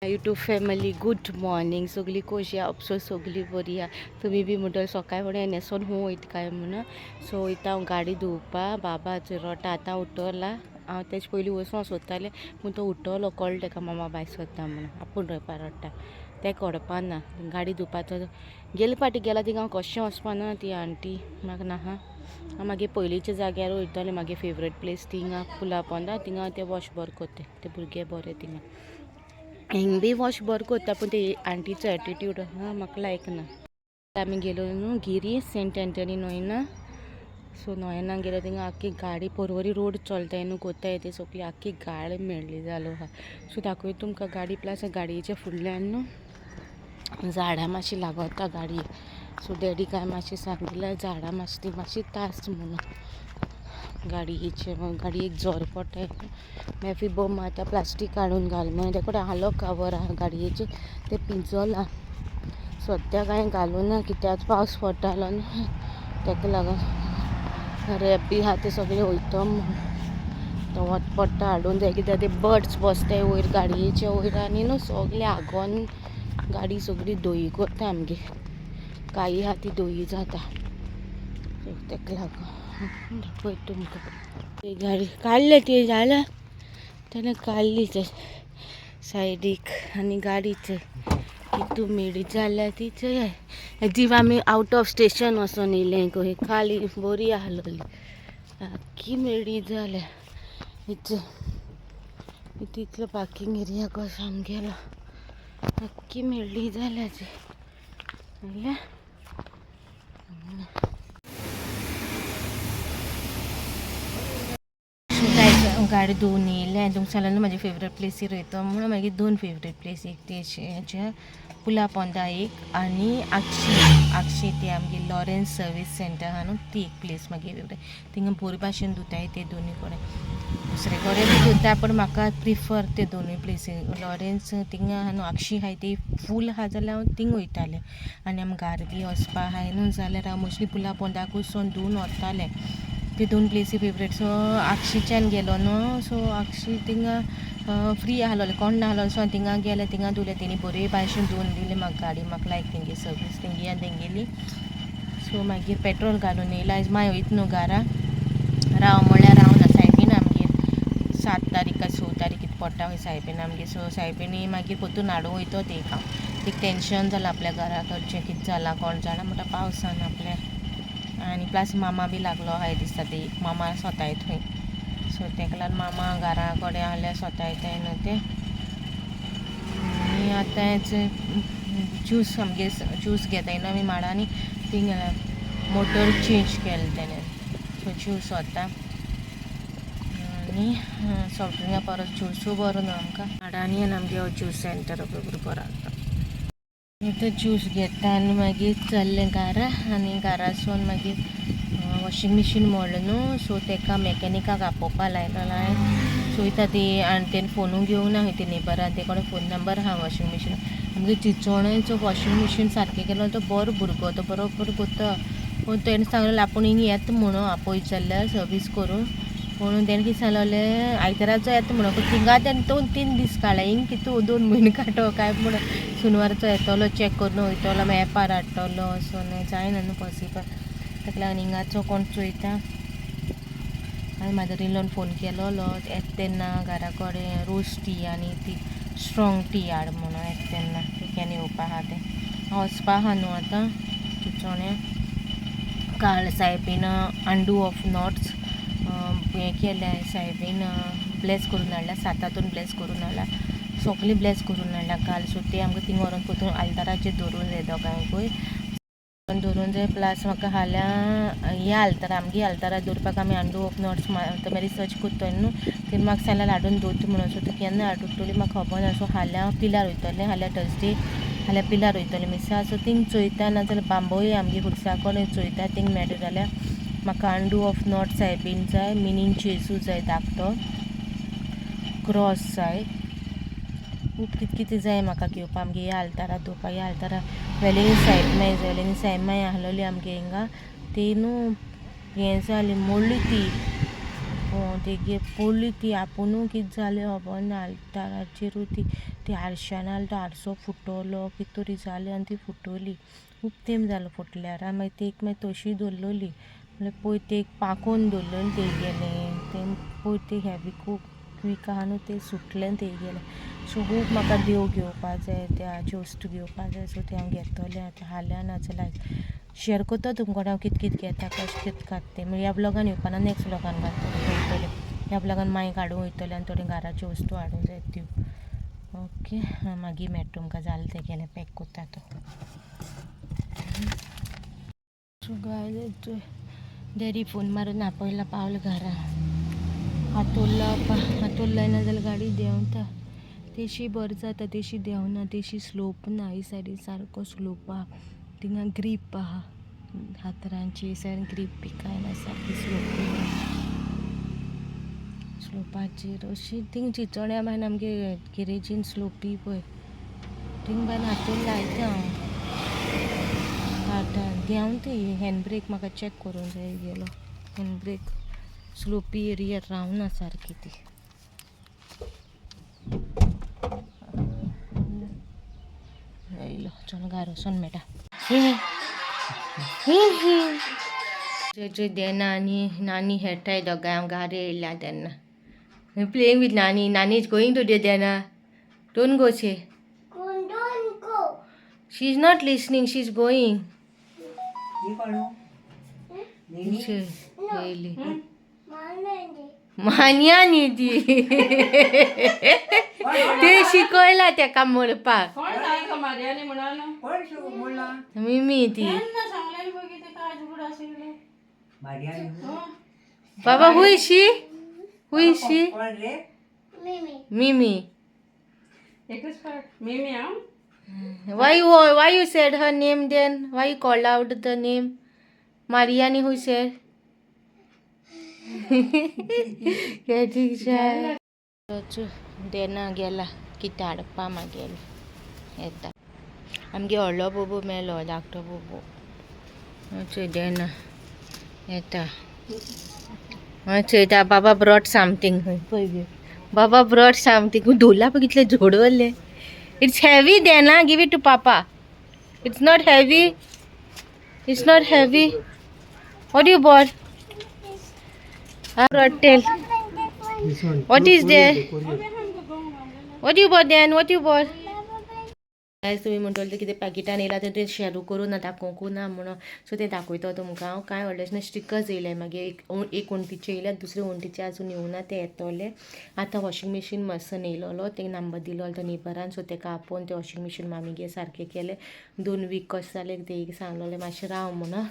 YouTube family good morning. सगळी कशी आहा? सगळी बरी आहा. तुमी बी म्हणटले सकाळ फुडें न्हेसोन खंय वयता काय म्हणून. सो वयता हांव गाडी धुवपा. बाबा रडटा, आतां उठला. हांव तेजे पयलीं वचूंक सोदतालें पूण तो उठलो, कळ्ळें तेका मामा बाय सोदता म्हणून. आपूण रडपा रडटा तें कळपा ना. गाडी धुवपा गेले फाटी गेला थिंगा हांव कशें वचपा ना. ती आंटी म्हाका नाका. हांव मागीर पयलींच्या जाग्यार वयतालें, मागीर फेवरेट प्लेस थिंगा पुला पोंदा. थिंगा ते वॉश बरें करता, ते भुरगे बरे थिंगा. हिंग बी वॉश बरें करता पूण ते आंटीचो एटिट्यूड आहा, म्हाका लायक ना. आमी गेलो न्हू गिरी सेंट एंटनी नोयना. सो नोयना गेलो, थिंगा आख्खी गाडी परवरी रोड चलताय न्हू, कोत्ताय ते सगळी आख्खी गाडी मेळ्ळी जालो आहा. सो दाखयता तुमकां गाडी. प्लस गाडयेच्या फुडल्यान न्हू झाडां मातशी लागता गाडयेक. सो डॅडी काय मातशें सांगिल्लें, झाडां मातशी ती मातशी तास म्हणून गाडयेचे, गाडयेक जोर पडटा. मागीर फिर बोम मारता, प्लास्टीक काडून घाल म्हणून. तेका कडेन आहलो कवर आहा गाडयेचे, ते पिंजोलां. सद्या कांय घालूं ना कित्याक पावस पडटालो न्हू, तेका लागून रेप बी आहा ते सगळे वयतो म्हूण. तो वत पडटा हाडून जाय कित्याक ते बर्ड्स बसताय वयर गाडयेच्या वयर आनी न्हू सगळे आगोन गाडी सगळी धोयी करता. आमगे काळी आहा ती धोयी जाता. तेका लागून दाखयता तुमकां. ती गाडी काडले ती जाल्या तेणें काडली ते सायडीक आनी गाडीचे कितू मेडी जाल्या ती चोयाय. जीव आमी आवट ऑफ स्टेशन वचोन येयलें खंय, खाली बरी आहलोली, आख्खी मेडी जाल्या. इतलो पार्किंग एरिया कसो आमगेलो, आख्खी मेळ्ळी जाल्या ती. जाल्या. गाडी धुवून येयलें. तुमकां सांगलें न्हू म्हाजे फेवरेट प्लेसीर वयता म्हणून. मागीर दोन फेवरेट प्लेस, एक ते हेचे पुला पोंदा एक आनी आगशी. आगशी ती आमगे लॉरेन्स सर्वीस सेंटर आहा न्हू, ती एक प्लेस मागीर फेवरेट. थिंगा बरे भाशेन धुताय ते दोनूय कडेन. दुसरे कडेन बी धुता पूण म्हाका प्रिफर ते दोनूय प्लेसी. लॉरेन्स थिंगा आहा न्हू, आगशी आहाय ती फूल आहा जाल्यार हांव थिंग वयतालें. आनी आम घार बी वचपा आहाय न्हू जाल्यार हांव मोस्टली पुला पोंदाक वचोन धुवून वतालें. ते दोन प्लेसी फेवरेट. सो आगशीच्यान गेलो न्हू, सो आगशी थिंगा फ्री आहलोलें, कोण नाहलोलें. सो हांव थिंगा गेलें, थिंगा धुलें. तेणी बरे भाशेन धुवन दिलें म्हाका गाडी. म्हाका लायक तेंगे सर्वीस तेंगे आनी तेंगेली. सो मागीर पेट्रोल घालून येयला. आयज माय वयता न्हू घारा, राव म्हणल्यार रावना. सायबीण आमगेर 7 तारीख काय 6 तारीख कितें पडटा खंय सायबीण आमगेर. सो सायबिणी मागीर परतून हाडूंक वयतो ते एक हांव. एक टेंशन जालां आपल्या घरा कडचें, कितें जालां कोण जाणा म्हणटा पावसान आपल्या. आनी प्लस मामा बी लागलो आहाय दिसता, ते एक मामा सोताय थंय. सो तेका लागून मामा घरा कडेन आहल्यार सोतायताय न्हू ते. आनी आतांच ज्यूस, आमगे ज्यूस घेताय न्हू आमी माडांनी, थिंगा मोटर चेंज केलें तेणें. सो ज्यूस वता आनी सॉफ्ट ड्रिंका परस ज्युसूय बरो न्हू आमकां. माडांनी आनी आमगे हो ज्यूस सेंटर बरो आसा. आतां ज्यूस घेता आनी मागीर चल्लें घारा. आनी घरासून मागीर वॉशिंग मशीन मोडलें न्हू, सो तेका मॅकॅनिकाक आपोवपा लायलो हांवें. सो वयता ती आनी तेणें फोनूय घेवंक ना खंय ते नेबरान, ते कडेन फोन नंबर आहा. वॉशिंग मशीन आमगे चिंचोण्याचो वॉशिंग मशीन सारकें केलो, तो बरो भुरगो, तो बरोबर कोत्ता. पूण तेणें सांगलें आपूण हिंग येता म्हणून आपयत जाल्यार सर्वीस करूंक. म्हणून तेणें कितें सांगलें, आयताराचो येता म्हणून. पूण थिंगा तेणें 2-3 दीस काडले, हिंग कितू 2 म्हयने काडटो काय म्हणून. सुनवारचो येतलो, चॅक करून वयतलो, मागीर एपार हाडटलो, असो न्हू जायना न्हू पॉसिबल. ताका लागून हिंगाचो कोण चोयता. हांवें mother in loan phone केलोलो, येता तेन्ना घरा कडेन रोज टी आनी ती स्ट्रॉंग टी हाड म्हणून. येता तेन्ना ती केन्ना येवपा आहा तें. हांव वचपा आहा न्हू आतां चिंचोण्या. काल सायबीन अंडू ऑफ नॉट्स हें केलें, सायबीन ब्लेस करून हाडल्या, सातातून ब्लेस करून हाडल्या, सगळीं ब्लेस करून हाडल्या काल. सो ते आमकां थिंग व्हरोन परतून आल्ताराचेर दवरूंक जाय, दोगांयकूय दवरूंक जाय. प्लस म्हाका फाल्यां ह्या आल्तारा, आमगे आल्तारा दवरपाक आमी अंडू ऑफ नॉट्स मागीर रिसर्च करतले न्हू. तेणी म्हाका सांगलें हाडून दवरता म्हणून. सो ती केन्ना हाडटली म्हाका खबर ना. सो फाल्यां हांव पिलार वयतलें, फाल्यां थर्सडे, फाल्यां पिलार वयतलें मिसा. सो थिंग चोयता, नाजाल्यार बांबोळी आमगे खुर्सा कडेन चोयता. थिंग मेळटा जाल्यार म्हाका अंडू ऑफ not सायबीन जाय, मिनीन जेजू जाय, धाकटो क्रॉस जाय, खूब कितें कितें जाय म्हाका घेवपा आमगे ह्या आल्तारा दवरपा. ह्या आल्तारा वेलेनी सायब माय जाय. वेलेनी सायब माय आहलोली आमगे हिंगा, ती न्हू हें जाली, मोडली ती. तेगे पडली ती आपुणू कितें जालें खबर ना. आल्ताराचेरूय ती ती आरशान आसलो तो आरसो फुटलो, कितें तरी जालें आनी ती फुटली. खूब तेंप जालो फुटल्यार. मागीर ती एक मागीर तशी दवरलेली. म्हणल्यार पयर ती एक पाकोवन दवरलेलें तेगेलें तें पयर ती हेवी खूब क्वीक आहा न्हू तें सुटलें तेगेलें. सो खूब म्हाका देव घेवपा जाय, त्या वस्तू घेवपा जाय. सो तें हांव घेतलें आतां हाल्या ना जाल्यार शेअर करता तुमकां हांव कितें कितें घेता, कशें कितें घातलें तें. ह्या ब्लॉगान येवपा ना, नेक्स्ट ब्लॉगान घालतलें. ह्या ब्लॉगान मांय हाडूंक वयतलें आनी थोडी घराच्यो वस्तू हाडूंक जाय त्यो. ओके, मागीर मेळटा तुमकां, जालें तेगेलें पॅक करता तो. सो गायज, डॅडी फोन मारून आपयला, पावल घरा. हातोर लावपा, हातोर लायना जाल्यार गाडी देंवता. तेशी बरें जाता, तेशी देंवना, तेशी स्लोप ना. ही सायडीन सारको स्लोप आहा, थिंगा ग्रीप आहा हातरांची. ही सायडीन ग्रीप बी कांय ना, सारकी स्लोप स्लोपाचेर अशी. थिंग चिंचोण्या बायन आमगे गॅरेजीन स्लोपी पळय, थिंग बायन हातोर लायता हांव. आतां देंवता. ही हँड ब्रेक म्हाका चॅक करूंक जाय गेलो. हँड ब्रेक स्लोपी एरियार रावना सारकी ती. येयलो, चल घरा वचोन मेळटा. जो देना आनी नानी खेळटाय दोगांय. हांव घरा येयल्या तेन्ना playing with Nani. Nani is going to the Dena. Don't go, say. Don't go. She is not listening, she is going. ही कोण? निनी. येयली. मानली. मान्या न्ही ती, ते शिकयला तेका म्हणपाक. कोण सांगता मार्यानी म्हणाल? कोण शिव म्हणला? मिमी ती. केन्ना सांगलेली बघी तेका आजबुड आशिल्लें. मारियानी. बाबा, who is she? Who is she? कोण रे? मिमी. मिमी. एकच फावट मिमी हांव. Why you said her name then? Why you called out the name? Mariani, who said? Getting shy. देना गेला कितें हाडपा मागेले, येता. आमगे व्हडलो बोबो मेलो, धाकटो बोबो. चोय, देना येता. चोयता, बाबा ब्रॉट समथींग. पळय गे, बाबा ब्रॉट समथींग. धोला पळय कितले जोडवले. It's heavy, Dena. Give it to Papa. It's not heavy. It's not heavy. What you bought? I brought tell. What is there? What you bought then? What you bought? Guys, तुमी म्हणटले कितें पॅकेटान येयला तें तुवें शेरू करूं ना, दाखोवंकू ना म्हणून. सो तें दाखयता तुमकां हांव. कांय व्हडलें स्टिकर्स येयले मागीर. एक एक वण्टीचे येयल्या, दुसरे वण्टीचे आजून येवना, ते येतले. आतां वॉशिंग मशीन मसन येयलोलो, तें नंबर दिलो तो नेबरान. सो तेका आपोवन तें वॉशिंग मशीन मामीगे सारकें केलें. 2 वीक कशें जालें, तें सांगलोलें मातशें राव म्हणून,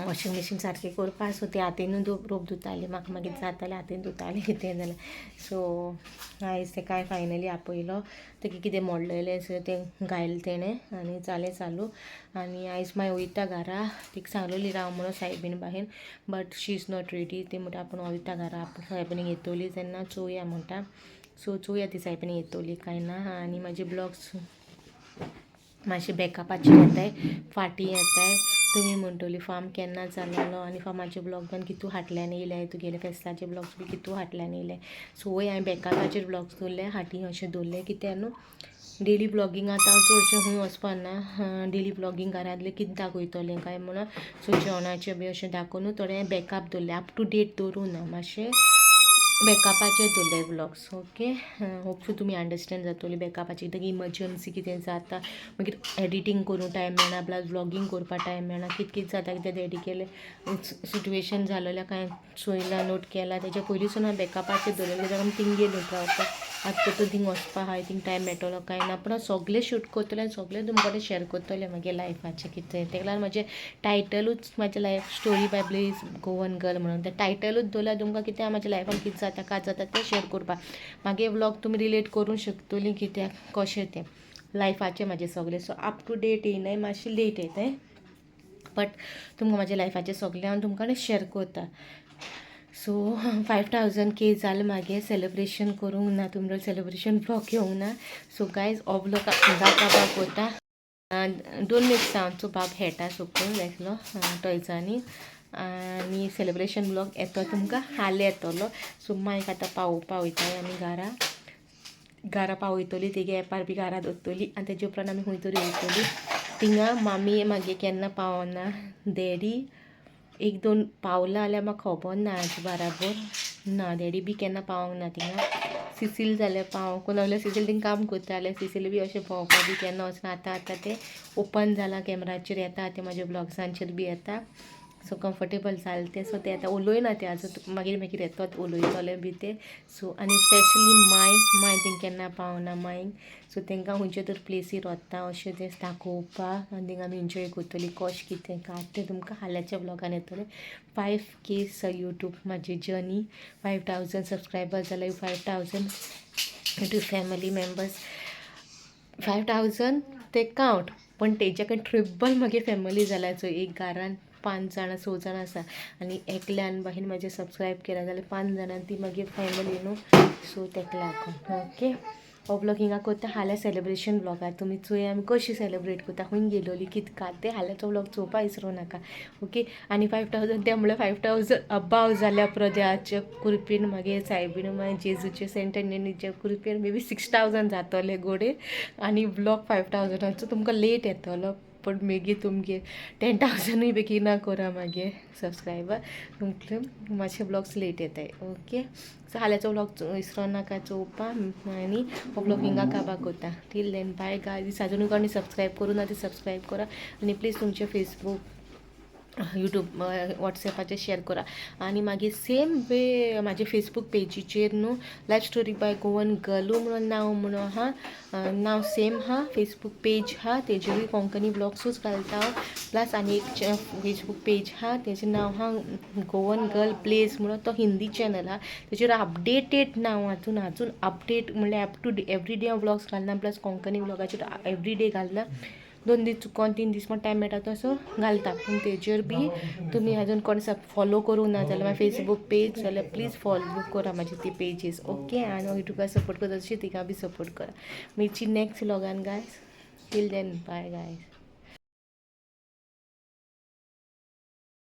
वॉशिंग मशीन सारकें करपा. सो ते हातीनूच रोप धुताली, म्हाका मागीर जातालें, हातीन धुतालें कितें जाल्यार. सो आयज तेका हांवें फायनली आपयलो. तेका कितें मोडलेलें, सो तें घायलें तेणें आनी जालें चालू. आनी आयज मागीर वयता घरा. तिका सांगलोली राव म्हणून सायबीण बाहेर, but she is not ready. ती म्हणटा आपूण वयता घरा, आपूण सायबिणीक येतली तेन्ना चोवया म्हणटा. सो चोवया ती सायबिणीक येतली काय ना. आनी म्हाजे ब्लॉग्स मातशे बॅकअपाचेर येताय, फाटीं येताय. तुमी म्हणटली फार्म केन्ना जालेलो आनी फार्माचे ब्लॉग बीन कितू फाटल्यान येयले, तुगेले फेस्ताचे ब्लॉग्स बी कितू फाटल्यान येयले. सो वय हांवें बॅकअपाचेर ब्लॉग्स दवरले, फाटीं अशें दवरले. कित्याक न्हू डेली ब्लॉगींग आतां हांव चडशें खंय वचपा ना. डेली ब्लॉगींग घरांतलें कितें दाखयतलें काय म्हणून. सो जेवणाचें बी अशें दाखोवन थोडें बॅकअप दवरलें, अप टू डेट दवरूं ना, मातशें बॅकअपाचेर दवरले ब्लॉग्स. ओके, होप सो तुमी अंडरस्टँड जातली. बॅकअपाचेर कित्याक इमर्जन्सी कितें जाता, मागीर एडिटींग करूंक टायम मेळना, प्लस ब्लॉगींग करपाक टायम मेळना, कितें कितें जाता. कित्याक डॅडी केलें सिट्युएशन जालेलें कांय चोयलां, नोट केलां. तेच्या पयलींसून हांवें बॅकअपाचेर दवरलें, कित्याक आमी थिंग गेलीं रावपाक. आतां परतून थिंग वचपा आहाय, थिंग टायम मेळटलो काय ना. पूण हांव सगळें शूट करतलें आनी सगळें तुमकां कडेन शेअर करतलें म्हागे लायफाचें कितें. तेका लागून म्हाजें टायटलूच म्हाजें life story by Blaze Goan girl म्हणून तें टायटलूच दवरल्यार तुमकां कितें म्हाज्या लायफान कितें जाता, कांय जाता तें शेअर करपाक. मागीर व्लॉग तुमी रिलेट करूंक शकतलीं कित्याक कशें तें लायफाचें म्हाजें सगळें. सो अप टू डेट येयनाय, मातशें लेट येताय, बट तुमकां म्हाज्या लायफाचें सगळें हांव तुमकां शेअर करता. सो 5,000 के जालें मागीर, सेलिब्रेशन करूंक ना, तुमकां सेलिब्रेशन ब्लॉग घेवंक ना. सो गायज, हो ब्लॉग दाखोवपाक वता. दोन मिनट्स, आमचो बाब खेळटा सकयल एकलो टॉयजांनी. आनी सेलिब्रेशन ब्लॉग येतो तुमकां हाले येतलो. सो मायक आतां पावोवपा वयता आमी घरा घरा पावयतली, तेगे एपार बी घरा दवरतली आनी तेजे उपरांत आमी खंय तरी वयतली. थिंगा मामी मागीर केन्ना पावना, डॅडी एक दोन पावला जाल्यार म्हाका खबर ना आज बराबर ना, डॅडी बी केन्ना पावोंक ना थिंगा. सिसील जाल्यार पावोंक ना जाल्यार सिसील थिंग काम करता जाल्यार सिसील बी अशें भोंवपाक बी केन्ना वचना. आतां आतां तें ओपन जालां, कॅमराचेर येता, तें म्हाज्या ब्लॉग्सांचेर बी येता, सो कम्फर्टेबल जालें तें. सो तें आतां उलयना तें आजून, मागीर मागीर येतात उलयतलें बी तें. सो आनी स्पेशली माय माय तेंक केन्ना पावना मायक. सो तांकां खंयच्या तर प्लेसीर वता अशें तें दाखोवपाक आनी थिंगा आमी एन्जॉय करतलीं. कशें कितें काय तें तुमकां हाल्याच्या ब्लॉगान येतलें. 5K YouTube म्हाजी जर्नी, 5000 सबस्क्रायबर जाल्यार 5000 YouTube family members, 5000 ते कावंट, पण तेज्या कडेन ट्रिबल मागीर फॅमिली जाल्या. सो एक घरान पांच जाणां स जाणां आसा आनी एकल्यान बाहीन म्हाजें सबस्क्रायब केलां जाल्यार पांच जाणां ती मागीर फॅमिली न्हू. सो तेका लागून ओके हो ब्लॉग हिंगा करता. हाल्यां सेलिब्रेशन ब्लॉगार तुमी चोया आमी कशी सेलिब्रेट करता, खंय गेलोली, कित का तें हाल्याचो ब्लॉग चोवपा विसरूं नाका. ओके, आनी 5000 ते म्हणल्यार 5000 अबाव जाल्या प्रजाच्या कृपेन, मागीर सायबीण मागीर जेजूचे सेंट एन्थनीच्या कृपेन मे बी 6000 जातले गोडे. आनी ब्लॉग 5000चो तुमकां लेट येतलो, पण मागीर तुमगे 10,000ूय बेगीना करा मागीर सबस्क्रायबर, तुमकां मातशे ब्लॉग्स लेट येताय. ओके, सो हाल्याचो ब्लॉग विसरो नाका चोवपा आनी हो ब्लॉग हिंगा काबार करता. Till then bye guys. अजून कोणी सबस्क्रायब करूं ना ते सबस्क्रायब करा आनी प्लीज तुमचे फेसबूक, यूट्यूब, वॉट्सॅपाचेर शेअर करा. आनी मागीर सेम वे म्हाजे फेसबूक पेजीचेर न्हू लायफ स्टोरी बाय गोवन गर्लू म्हणून नांव म्हणून आहा, नांव सेम आहा, फेसबूक पेज आहा, तेजेरूय कोंकणी ब्लॉग्सूच घालता हांव. प्लस आनी एक फेसबूक पेज आहा, तेजें नांव आहा गोवन गर्ल प्लेस म्हणून, तो हिंदी चॅनल आहा. तेजेर अपडेटेड ना हांव अजून अजून अपडेट म्हणल्यार अप टू एवरी डे हांव ब्लॉग्स घालना, प्लस कोंकणी ब्लॉगाचेर एवरी डे घालना. दोन दीस चुकोन 3 दीस पण टायम मेळटा तसो घालता. पूण तेजेर बी तुमी अजून कोण सब फॉलो करूंक ना जाल्यार म्हाजी फेसबूक पेज जाल्यार प्लीज फॉलो करा म्हाजी ती पेजीस. ओके, आनी युट्यूबार सपोर्ट करता तशी तिका बी सपोर्ट करा. मेळची next व्लॉगान guys, till then bye guys.